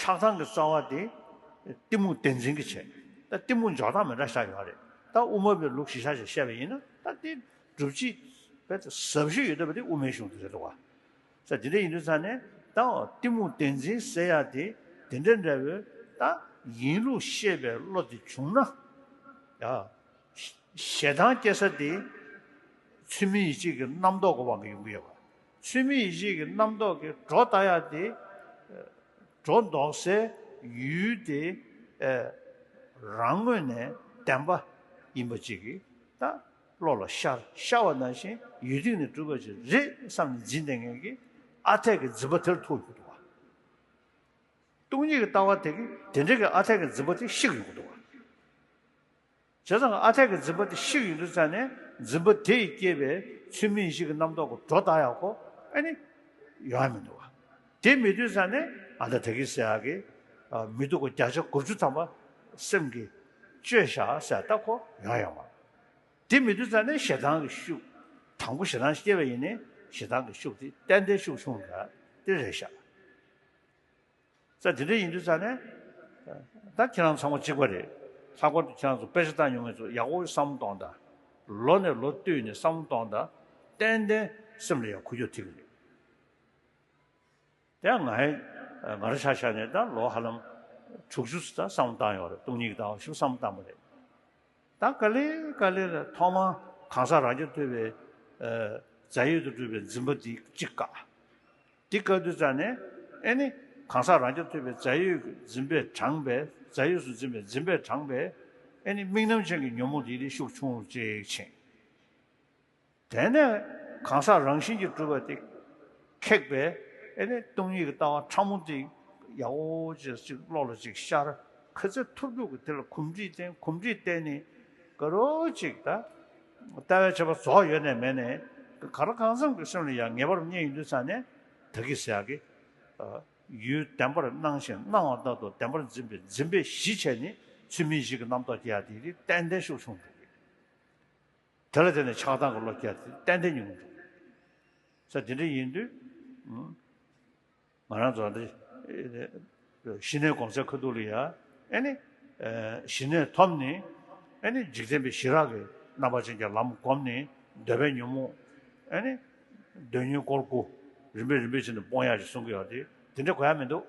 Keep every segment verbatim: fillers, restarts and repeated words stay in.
ཆགས་སྡང་གི་རྩ་བ་དེ་གཏི་མུག་བདེན་འཛིན་གྱིས་བྱས། ད་གཏི་མུག་འཇོག་སྟངས་མི་འདྲ་ཤ་ཡོད་རེད། ད་དབུ་མ་པའི་ལུགས་གཞི་བཞག་བྱས་བཤད་པ་ཡིན་ན་ད་དེ་སྒྲུབ་བྱེད་དཔེ་ཟབ་ཤོས་ཡོད་བསྡད་པ་དེ་དབུ་མའི་གཞུང་དེ་རེད་འདུག་བ། ས་དེ་འདྲ་ཡིན་དུས་ཙང་ནས་ད་གཏི་མུག་བདེན་འཛིན་ཟེར་ཡ་དེ་དེ་འདྲ་འདྲ་བོའི་ད་ཡིན་ལུགས་ཤེས་པའི་བློ་དེ་བྱུང་ན་ཡ། ཞེ་སྡང་སྐྱེ་ས་དེ་ཚུལ་མིན་ཡིད་བྱེད་ཀྱི་རྣམ་རྟོག་གི་དབང་གིས་ཡོང་གི་ཡོད་པ། ཚུལ་མིན་ཡིད་བྱེད་ཀྱི་རྣམ་རྟོག་གིས་སྒྲོ་བཏགས་ཡ་དེ་སྒྲོ་འདོགས་སའི་ཡུལ་དེ་རང་ངོས་ནས་བདེན་པ་ཡིན་པ་ཅིག་གིས་ད་བློ་ལ་ཤར་ཤར་བ་ནང་བཞིན་ཡུལ་སྟེང་ནས་གྲུབ་པ་ཅིག་རེད་བསམ་ནས་འཛིན་བསྡད་མཁན་གྱི་ཨ་འཐས་ཀྱི་འཛིན་པ་དེར་ཐུག་ཡོང་གི་འདུག་བ། སྟོང་ཉིད་ཀྱི་ལྟ་བ་དེ་གིས་དེ་འདྲ་གི་ཨ་འཐས་ཀྱི་འཛིན་པ་དེ་བཤིག་ཡོང་གི་འདུག་བ། བྱས་ཙང་ཨ་འཐས་ཀྱི་འཛིན་པ་དེ་བཤིག་ཡོང་དུས་ཙང་ནས་འཛིན་པ་དེ་ཡིས་སྐྱེས་པའི་ཚུལ་མིན་ཡིད་བྱེད་ཀྱི་རྣམ་རྟོག་གི་སྒྲོ་བཏགས་ཡག་གོ་ཨ་ནི་ཡོང་ཡ་མི་འདུག་བ། དེ་མེད་དུས་ཙང་ནས་ཨ་ད་ད་གི་ཟེར་ཡག་གི་མི་སྡུག་གོ་བརྒྱ་ཆ་དགུ་བཅུ་ཐམ་པ་སེམས་ཀྱིས་བཅོས་བཞག་ཟེར་ད་གོ་ཡོང་ཡོང་བ། དེ་མེད་དུས་ཙང་ནས་ཞེ་སྡང་གི་ཤུགས། དང་པོ་ཞེ་སྡང་སྐྱེས་པ་ཡིན་ནའི་ཞེ་སྡང་གི་ཤུགས་དེ་ཏན་ཏན་ཤུགས་ཆུང་འདྲ་དེ་རེད་ཤག་ས་དེ་འདྲ་ཡིན་དུས་ཙང་ནས་ད་ཁྱེད་རང་ཚང་མ་གཅིག་པ་རེད། ལྷག་པར་དུ་ཁྱེད་རང་ཚོ་དཔེ་ཆ་ལྟ་མྱོང་མཁན་ཚོ་ཡག་པོ་བསམ་བློ་གཏོང་དང་། ལོ་ནས་ལོ་བསྟུད་ནས་བསམ་བློ་གཏོང་དང་། ཏན་ཏན་སེམས་ལ་ཡང་ཁུ་འཁྱོག་ཐེབས་ཀྱི་རེད། དེ་ཡང་ང་ཡང་ང་རང་ཆ་བཞག་ནས་ད་ལོ་ཧ་ལམ་དྲུག་ཅུ་ཙམ་བསམ་བློ་བཏང་ཡོད་རེད། སྟོང་ཉིད་ཀྱི་ལྟ་བ་ཞིག་བསམ་བློ་བཏང་པ་རེད། ད་ག་ལེ་ག་ལེ་ལ་ཐོག་མར་གང་ཟག་རང་རྐྱ་ཐུབ་པའི་རྫས་ཡོད་དུ་གྲུབ་པའི་འཛིན་པ་འདི་གཅིག་བཀག་འདི་བཀག་དུས་ཙང་ནས་ཨེ་ནི་གང་ཟག་རང་རྐྱ་ཐུབ་པའི་རྫས་ཡོད་ཀྱི་འཛིན་པས་དྲངས་པའི་རྫས་ཡོད་སུ་འཛིན་པའི་འཛིན་པས་དྲངས་པའི་ཨེ་ནི་དམིགས་རྣམ་ཅན་གྱི་ཉོན་མོངས་འདི་ནི་ཤུགས་ཆུང་རུ་ཅིག་ཕྱིན། དེ་ནས་གང་ཟག་རང་བཞིན་གྱིས་གྲུབ་པ་དེ་ཁེགས་པས་ཨེ་ནི་སྟོང་ཉིད་ཀྱི་ལྟ་བ་ཕྲ་མོ་དེ་ཡག་པོ་ཅིག་ཅིག་བློ་ལ་ཅིག་ཤར། ག་ཚོད་ཐུབ་ཐུབ་ཀྱི་དེ་ལ་གོམས་འདྲིས་བསྟེན། གོམས་འདྲིས་བསྟེན་ནས་ག་རོ་ཅིག་ད་ལྟ་བའི་ཆད་པ་རྫོགས་ཡོད་ནས་མེད་ནས་ག་ར་གང་འཚམ་གྱི་སེམས་ལ་ཡང་ངེས་པར་རྙེད་ཡོང་དུས་ཙང་ནས་ད་གི་ཟེར་ཡག་གི་ཡུལ་བདེན་པར་སྣང་ཞིང་སྣང་བ་ལྟར་དུ་བདེན་པར་འཛིན་པའི་འཛིན་པས་གཞི་བྱས་ནས་ཚུལ་མིན་ཡིད་བྱེད་ཀྱི་རྣམ་རྟོག་སྐྱེ་ཡག་དེ་དེ་ཏན་ཏན་ཤུགས་ཆུང་འགྲོ་གི། དེ་ལ་བརྟེན་ནས་ཆགས་སྡང་གི་བློ་སྐྱེ་དེ་ཏན་ཏན་ཉུང་འགྲོ། ས་དེ་འདྲ་ཡིན་དུས། ང་རང་ཚོ་འདི་ཞི་གནས་སྒོམ་སའི་ཁ་ཐུག་ལ་ཡ་ཨེ་ནི་ཞི་གནས་ཐོབ་ནས་ཨེ་ནི་འཇིག་རྟེན་པའི་ཞི་རགས་ཀྱི་རྣམ་པ་ཅན་གྱི་ལམ་བསྒོམས་ནས་འདོད་པའི་ཉོན་མོངས་ཨེ་ནི་འདོད་ཉོན་སྒོར་དགུ་རིམ་པས་རིམ་པས་བྱས་ནས་སྤོང་ཡག་ཅིག་གསུང་གི་ཡོད་དེ་དེ་འདྲ་དགོས་ཡ་མི་འདུག་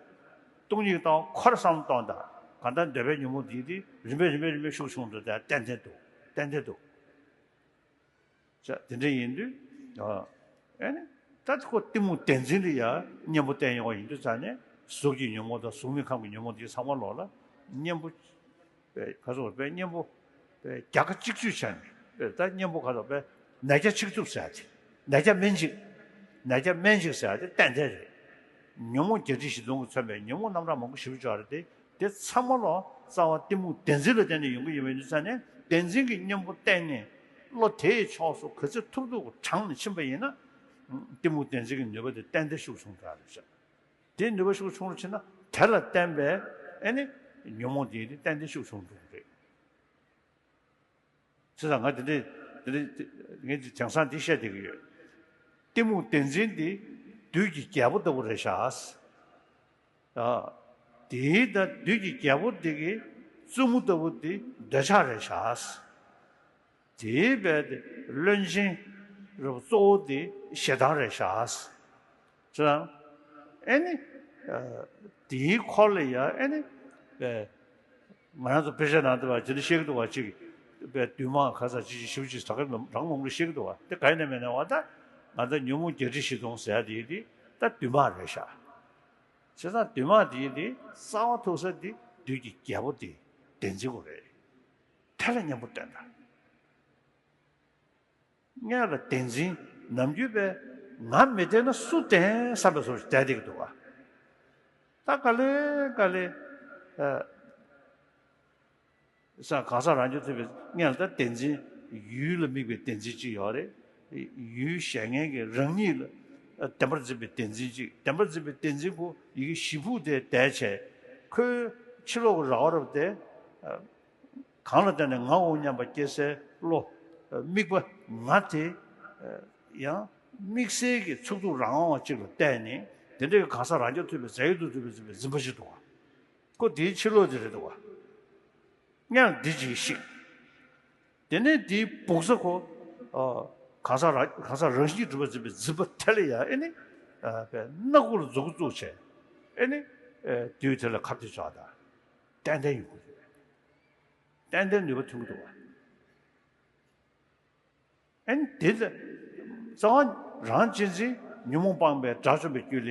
སྟོང་ཉིད་ཀྱི་ལྟ་བ་ཁོ་རང་བསམ་བློ་གཏོང་དང་གང་ལྟར་འདོད་པའི་ཉོན་མོངས་འདི་དེ་རིམ་པས་རིམ་པས་རིམ་པས་ཤུགས་ཆུང་དུ་ཏན་ཏན་འདུག་ཏན་ཏན་འདུག་ཅག་དེ་འདྲ་ཡིན་དུས། ཨ་ནི་ད་ཁོ་གཏི་མུག་བདེན་འཛིན་ལ་ཡང་གཉེན་པོ་བསྟེན་ཡོང་བ་ཡིན་དུས་ཙང་ནས་གཟུགས་ཀྱི་ཉོན་མོངས་དང་གཟུགས་མེད་ཁམས་ཀྱི་ཉོན་མོངས་འདི་ཚང་མ་ལོག་ལ་གཉེན་པོ་ག་ཚོད་པའི་གཉེན་པོ་བརྒྱ་ཁ་གཅིག་གཅོད་བྱས་ནས་ད་གཉེན་པོ་ག་ཚོད་པའི་ནད་བརྒྱ་གཅིག་གཏུབ་ཟེར་ཡ་དེ་ནད་བརྒྱ་སྨན་གཅིག་ནད་བརྒྱ་སྨན་གཅིག་ཟེར་ཡ་དེ་ཏན་ཏན་རེད། ཉོན་མོངས་བརྒྱད་ཁྲི་བཞི་སྟོང་གིས་མཚོན་པའི་ཉོན་མོངས་རྣམ་གྲངས་མང་པོ་ཞེ་པོ་ཅིག་ཡོད་རེད་དེ། དེ་ཚང་མ་ལོ་རྩ་བ་གཏི་མུག་བདེན་འཛིན་ལ་བརྟེན་ནས་ཡོང་གི་ཡོད་པའི་ཡིན་དུས་ཙང་ནས་བདེན་འཛིན་གྱི་གཉེན་པོ་བསྟེན་ནས་བློ་དེའི་ཕྱོགས་སུ་ག་ཚོད་ཐུབ་ཐུབ་ཀྱིས་དྲངས་ནས་ཕྱིན་པ་ཡིན་ན། གཏི་མུག་བདེན་འཛིན་གྱི་ནུས་པ་དེ་ཏན་ཏན་ཤུགས་ཆུང་དྲགས་རེད་ཤག་དེའི་ནུས་པ་ཤུགས་ཆུང་རུ་ཕྱིན་ན་དེ་ལ་བརྟེན་པའི་ཨེ་ནི་ཉོན་མོངས་དེ་ཏན་ཏན་ཤུགས་ཆུང་འགྲོ་གི་རེད། བྱས་ཙང་ང་དེ་འདྲས་དེ་འདྲས་ངས་དེ་དེང་སང་འདི་བཤད་བསྡད་ཀྱི་ཡོད། གཏི་མུག་བདེན་འཛིན་འདི་བདུད་ཀྱི་རྒྱལ་པོ་ལྟ་བུ་རེད་ཤག་ཨ། དེའི་ད་བདུད་ཀྱི་རྒྱལ་པོ་དེ་གི་བཙུན་མོ་ལྟ་བུ་དེ་འདོད་ཆགས་རེད་ཤག་དེའི་བས་དེ་བློན་ཆེན་རབ་གཙོ་བོ་དེ་ཞེ་སྡང་རེད་ཤག་ཙང་། ཨེ་ནི། ཨ། དེའི་འཁོར་ལ་ཡ་ཨེ་ནི། པའི། ང་རང་ཚོ་དཔེ་ཆ་ནང་དུ་བ་ཇི་འདྲ་བཤད་ཀྱི་འདུག་བ་ཅིག་པའི་བདུད་དམག་ག་ས་ཅི་ཞིག་ཞིབ་ཅིག་ད་ག་རང་མང་པོ་བཤད་ཀྱི་འདུག་བ་དེ་ག་ཡིན་ན་མིན་ན་བ་ད། ང་ཚོ་ཉོན་མོངས་བརྒྱད་ཁྲི་བཞི་སྟོང་ཟེར་ཡ་དེ་དེ་ད་བདུད་དམག་རེད་ཤག་བྱས་ཙང་བདུད་དམག་དེ་དེ་རྩ་བ་ཐུག་ས་དེ་བདུད་ཀྱི་རྒྱལ་པོ་དེ་བདེན་འཛིན་པོ་རེད། དེ་ལ་གཉེན་པོ་བསྟེན་དང་། སྔོན་ལ་བདེན་འཛིན་ནམ་རྒྱུན་པས་ང་མི་བསྟེན་ན་སུ་བསྟེན་བསམ་པའི་བཟོ་ཞིག་བསྡད་བསྡད་ཀྱི་འདུག་བ། ད་ག་ལེ་ག་ལེ། ཨ། ས་གང་ཟག་རང་རྐྱ་ཐུབ་པའི་སྔོན་ལ་ད་བདེན་འཛིན་ཡུལ་ལ་དམིགས་པའི་བདེན་འཛིན་གཅིག་ཡོད་རེད། ཡུལ་གཞན་ངན་གྱི་རང་ཉིད་ལ་བདེན་པར་འཛིན་པའི་བདེན་འཛིན་གཅིག་བདེན་པར་འཛིན་པའི་བདེན་འཛིན་ཁོ་ཡི་གེ་བཞི་ཕུག་དེ་བསྡད་བྱས་ཁོའི་ཕྱི་ལོགས་ཀྱི་ར་བ་རབ་དེ། གང་ལ་བརྟེན་ནས་ངའོ་སྙམ་པ་སྐྱེ་སའི་བློ། དམིགས་པ་ང་དེ། ཡང་དམིགས་བསལ་གྱི་ཚུགས་ཐུབ་རང་དབང་བ་གཅིག་ལ་བལྟས་ནས་དེ་འདྲའི་གང་ཟག་རང་རྐྱ་ཐུབ་པའི་རྫས་ཡོད་དུ་གྲུབ་པའི་འཛིན་པ་ཞིག་འདུག་བ། ཁོ་དེའི་ཕྱི་ལོགས་དེ་རེད་འདུག་བ། སྔོན་ལ་འདི་ཅིག་བཤིག་དེ་ནས་དེའི་སྦུག་ས་ཁོ། ཨ། གང་ཟག་རང་གང་ཟག་རང་བཞིན་གྱིས་གྲུབ་པར་འཛིན་པའི་འཛིན་པ་དེ་ལ་ཡང་ཨེ་ནི། ཨ། སྣ་ཁུག་ལ་མཛུབ་གུ་བཙུགས་བྱས། ཨེ་ནི། ཨེ། དུས་དེ་ལ་ཁ་གཏད་གཅོག་དང་། ཏན་ཏན་ཡོང་གི་རེད། ཏན་ཏན་ནུས་པ་ཐོན་གྱི་འདུག་བ། ཨེ་ནི་དེ་ལ་རྩ་བ་རང་གཅེས་འཛིན་ཉོན་མོངས་སྤངས་པའི་དགྲ་བཅོམ་པའི་རྒྱུད་ལ་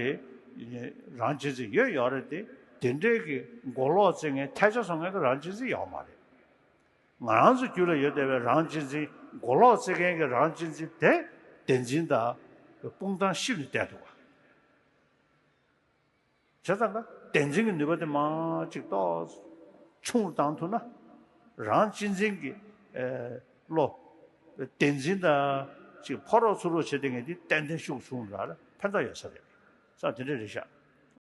རང་གཅེས་འཛིན་ཡོད་ཡོད་རེད་དེ། དེ་འདྲའི་གི་མགོ་ལོག་རྩེད་མཁན་ཐལ་ཆ་བཟོ་མཁན་གྱི་རང་གཅེས་འཛིན་ཡོད་མ་རེད། ང་རང་ཚོ་རྒྱུད་ལ་ཡོད་བསྡད་པའི་རང་གཅེས་འཛིན། མགོ་ལོག་རྩེད་མཁན་གྱི་རང་གཅེས་འཛིན་དེ་བདེན་འཛིན་དང་དཔུང་ཐང་གཤིབ་ནས་བསྡད་འདུག་བ། བྱས་ཙང་ཀ་བདེན་འཛིན་གྱི་ནུས་པ་དེ་མར་ཅིག་ཏོག་ཆུང་རུ་བཏང་ཐུབ་ན། རང་གཅེས་འཛིན་གྱི་ཨེ་བློ། བདེན་འཛིན་དང་ཅིག་ཕོ་རོག་ཚུར་རོག་བྱེད་བསྡད་མཁན་དེ་ཏན་ཏན་ཤུགས་ཆུང་རུ་ཕན་ཐོགས་ཡོད་ས་རེད། ས་དེ་འདྲ་རེད་ཤག